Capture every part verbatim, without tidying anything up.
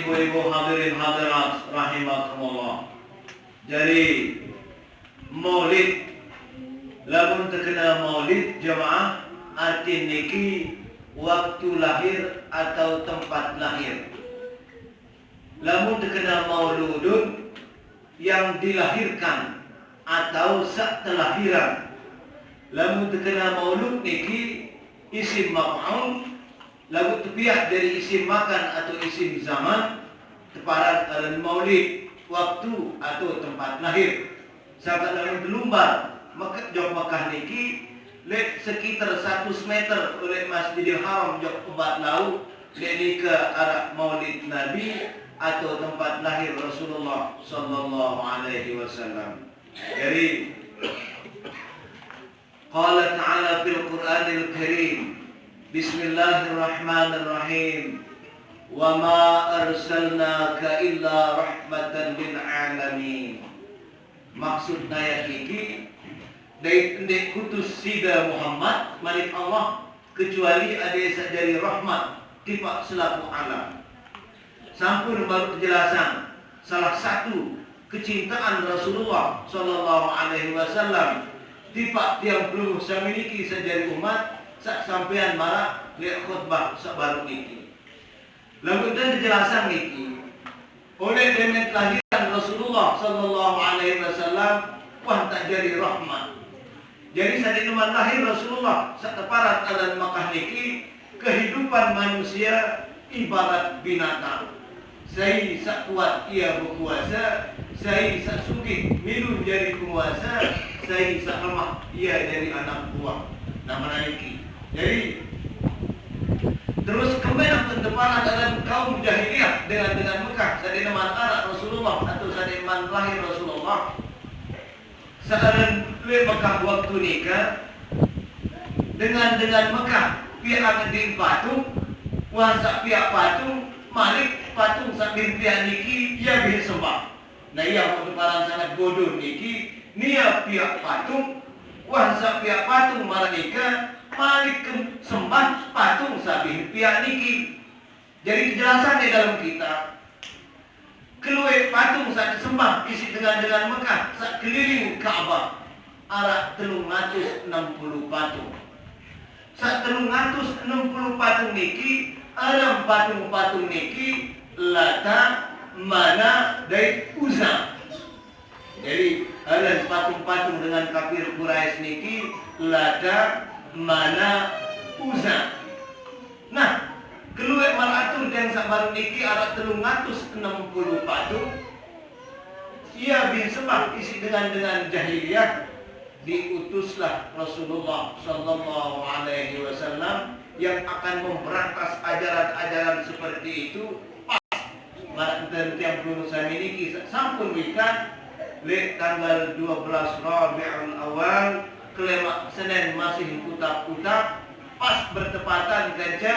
Ibu-ibu hadirin hadirat rahimakumullah. Jadi, maulid, lamun terkena maulid jemaah, arti niki waktu lahir atau tempat lahir. Lamun terkena mauludun, yang dilahirkan atau sak telahiran. Lamun terkena maulud niki isim maf'ul, lalu tepiak dari isim makan atau isim zaman, teparan aran maulid, waktu atau tempat lahir. Sakat lamun telumbar, Mekah, jok Mekah niki, lek sekitar seratus meter oleh Masjidil Haram jok Kebat Lau, lek nika arak maulid Nabi atau tempat lahir Rasulullah sallallahu alaihi wasallam. Jadi, qala ta'ala fil Qur'anil Karim, Bismillahirrahmanirrahim. Wa ma arsalnaka illa rahmatan lil alamin. Maksud ayat niki, dai ndak kutus sida Muhammad, manik Allah, kecuali ada sak jadi rahmat tipak selaku alam. Sampun baru kejelasan salah satu kecintaan Rasulullah sallallahu alaihi wasallam tipak tiang pelungguh sami niki sak jadi umat, sak sampean marak lek khutbah sak baru niki. Lalu dan kejelasan niki, oleh demen kelahiran Rasulullah sallallahu alaihi wasallam, wah tak jadi rahmat. Jadi saat zaman lahir Rasulullah, saat teparat alam Mekah niki, kehidupan manusia ibarat binatang. Sai sak kuat ia berkuasa, sai sak sugih milu jadi penguasa, sai sak lemah ia jadi anak buah. Nah, menaiki. Jadi, terus kembali teparat alam kaum jahiliyah dengan, dengan Mekah, saat zaman anak Rasulullah atau saat zaman lahir Rasulullah. Sekarang lek Mekah waktu nika, dengan, dengan Mekah, piak angin di patung, wah sak piak patung, malik patung sak bin piak niki, ia bin sembah. Nah, ia waktu paran sangat bodoh niki, nia piak patung, wah sak piak patung malah nika, malik ke sembah patung sak bin piak niki. Jadi kejelasan di dalam kitab, keluar patung saat sembah isi dengan, dengan Mekah, saat keliling Ka'bah, arak telung ratus enam puluh patung. Saat telung ratus enam puluh patung niki, alam patung-patung niki, Lata, Mana, dai Uzza. Jadi, aran patung-patung dengan kafir Quraisy niki, Lata, Mana, Uzza. Nah, keluar maratur dan sabar niki arak telung ratus enam puluh patung. Ia bin sembah isi dengan, dengan jahiliyah. Diutuslah Rasulullah sallallahu alaihi wasallam yang akan memberantas ajaran-ajaran seperti itu. Marak enten tiang pelungguh sami niki sampun wikan lek tanggal dua belas Rabiul Awal, kelemak Senin masih utak-utak, pas bertepatan kanca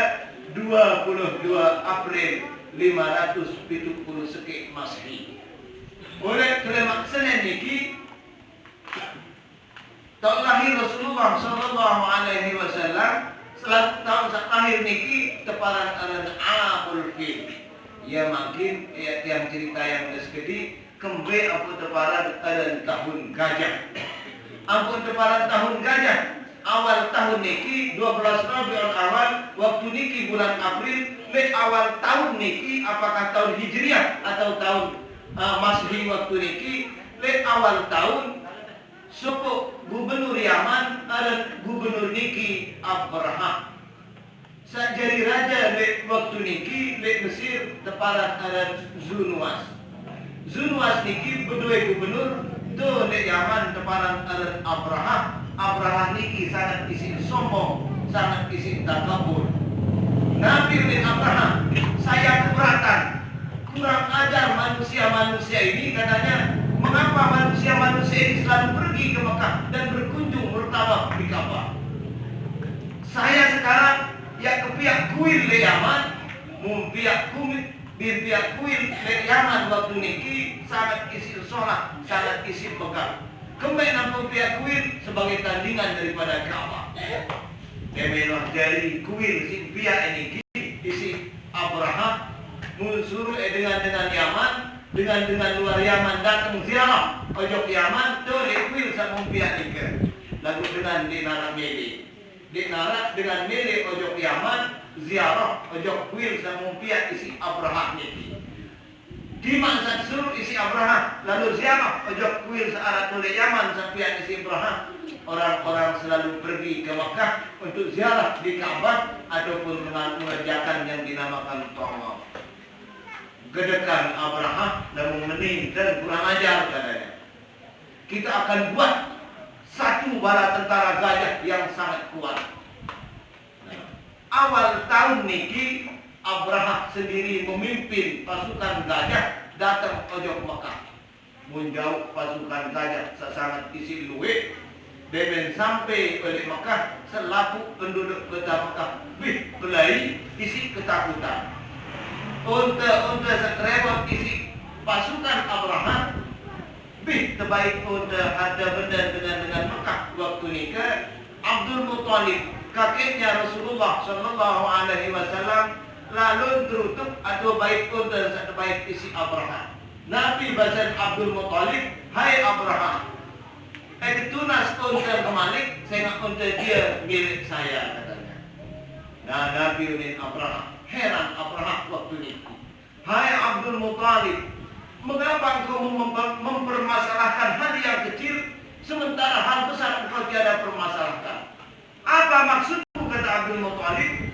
dua puluh dua April lima ratus pitu puluh seke Masehi. Oleh kelemak Senin niki, Tahun lahir Rasulullah sallallahu alaihi wasallam, selaku tahun sak lahir niki teparan aran Amul Fil. Ya mungkin ya tiang cerita yang sekedi kembe apa teparan aran tahun gajah. Ampun teparan tahun gajah, awal tahun niki dua belas Rabiul Awal, waktu niki bulan April, lek awal tahun niki apakah tahun Hijriah atau tahun uh, Masehi waktu niki, lek awal tahun Suku gubernur Yaman aran gubernur niki Abrahah. Sak jadi raja lek waktu niki lek Mesir teparan aran Zunuas. Zunuas niki bedue gubernur tu lek Yaman teparan aran Abrahah. Abrahah niki sangat isi sombong, sangat isi takabur. Nabi lek Abrahah, saya keberatan. Kurang ajar manusia-manusia ini, katanya, mengapa manusia-manusia ini selalu pergi ke Mekah dan berkunjung bertawaf di Ka'bah? Saya sekarang ya kepiak kuil le Yaman, mumpiak kumit, bimpiak kuil le Yaman waktu niki sangat isi sholat, sangat isi pegang. Kembali nampung piak kuil sebagai tandingan daripada Ka'bah. Demelah dari kuil si piak ini isi Abrahah Mun suruh, eh, dengan-dengan Yaman, dengan-dengan luar Yaman dateng ziarah ojok Yaman, to leq kuil saq mumpiaq nike. Laguq dengan ndeq naraq mele. Ndeq naraq dengan mele ojok Yaman, ziarah ojok kuil saq mumpiaq isiq Abrahah niki. Dimaq saq suruh isiq Abrahah, lalo ziarah ojok kuil saq araq to leq Yaman saq piaq isiq Abrahah. Orang-orang selalu pergi ke Mekah untuk ziarah di Ka'bah ataupun mengerjakan yang dinamakan tawaf. Gedekan Abrahah lamun meni dan kurang ajar, katanya. Kita akan buat satu bala tentara gajah yang sangat kuat. Nah, awal taun niki, Abrahah sendiri memimpin pasukan gajah dateng ojok Mekah. Mun jauq pasukan gajah saq sanget isiq lueq, demen sampe leq Mekah, selapuq penduduk kota Mekah bih pelai isiq ketakutan. Onte-onte saq rewot isiq pasukan Abrahah bih tebait onte harte bende dengan-dengan Mekah waktu nike. Abdul Muttalib, kakeknya Rasulullah sallallahu alaihi wasallam, lalun terutuk atau bait onte saq tebait isiq Abrahah. Napi basen Abdul Muttalib, "Hai Abrahah, eh, tunas onte kemalik, sengaq onte die milik saya," katanya. Nah, napi unin Abrahah? Heran Abrahah waktu niki. "Hai Abdul Muttalib, mengapa engkau mem-, memper-, mempermasalahkan hal yang kecil, sementara hal besar engkau tiada permasalahkan? Apa maksudmu?" kata Abdul Muttalib.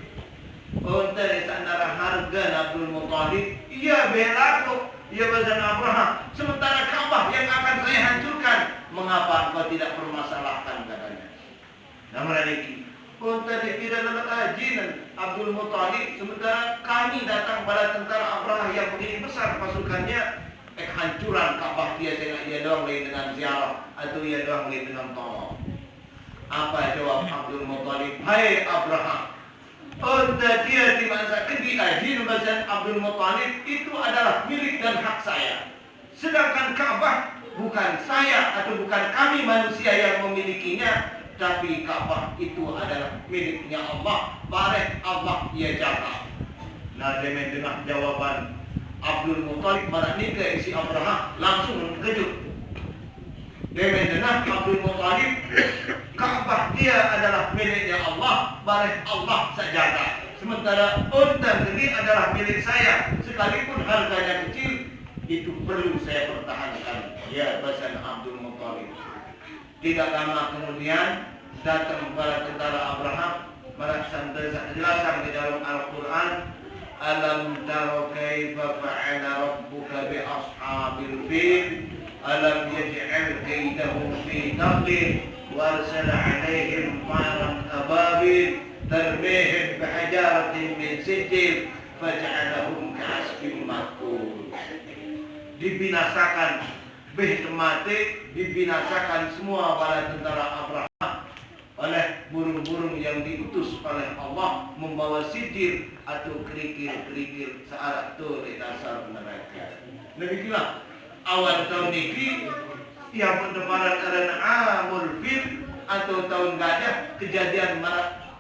Onte saq ndaraq harge Abdul Muttalib, "Ie belaku, ie basen Abrahah, sementara Ka'bah yang akan saya hancurkan, mengapa engkau tidak permasalahkan?" katanya. Nah, maraq niki, onte niki leq ajinen Abdul Muttalib, sementara kami datang bala tentara Abrahah yang begini besar pasukannya, eh, kehancuran Ka'bah tie sengaq ie doang leq dengan ziarah atau ie doang leq dengan tawaf. Apa jawab Abdul Muttalib? "Hai Abrahah, onte tie timaq saq kedi ajin," basen Abdul Muttalib, "itu adalah milik dan hak saya. Sedangkan Ka'bah bukan saya atau bukan kami manusia yang memilikinya, tapi Ka'bah itu adalah miliknya Allah, bareh Allah ie jagaq." Nah, demen dengah jawaban Abdul Muttalib maraq nike isiq Abrahah, langsung terkejut. Demen dengah Abdul Muttalib, Ka'bah tie adalah miliknya Allah, bareh Allah saq jagaq. Sementara onte kedi adalah milik saya, sekalipun harganya kecil, itu perlu saya pertahankan, ie basen Abdul Muttalib. Tidak lama kemudian, dateng bala tentara Abrahah, maraq saq tejelasang di dalem Al-Qur'an, "Alam tara kaifa fa'ala rabbuka bi ashabil fil, alam yaj'al kaidahum fi tadlil, wa arsala 'alaihim tayran ababil, tarmihim bihijaratin min sijil, faja'alahum ka'asfin ma'kul." Dibinasakan, bih temate, dibinasakan semua bala tentara Abrahah oleh burung-burung yang diutus oleh Allah membawa sijil atau kerikil-kerikil saq araq to leq dasar nerake. Demikianlah, awal taun niki, ie pun teparan aran Amul Fil atau taun gajah, kejadian maraq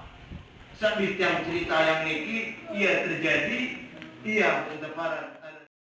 saq bih tiang ceritayang niki, ie terjadi, ie pun teparan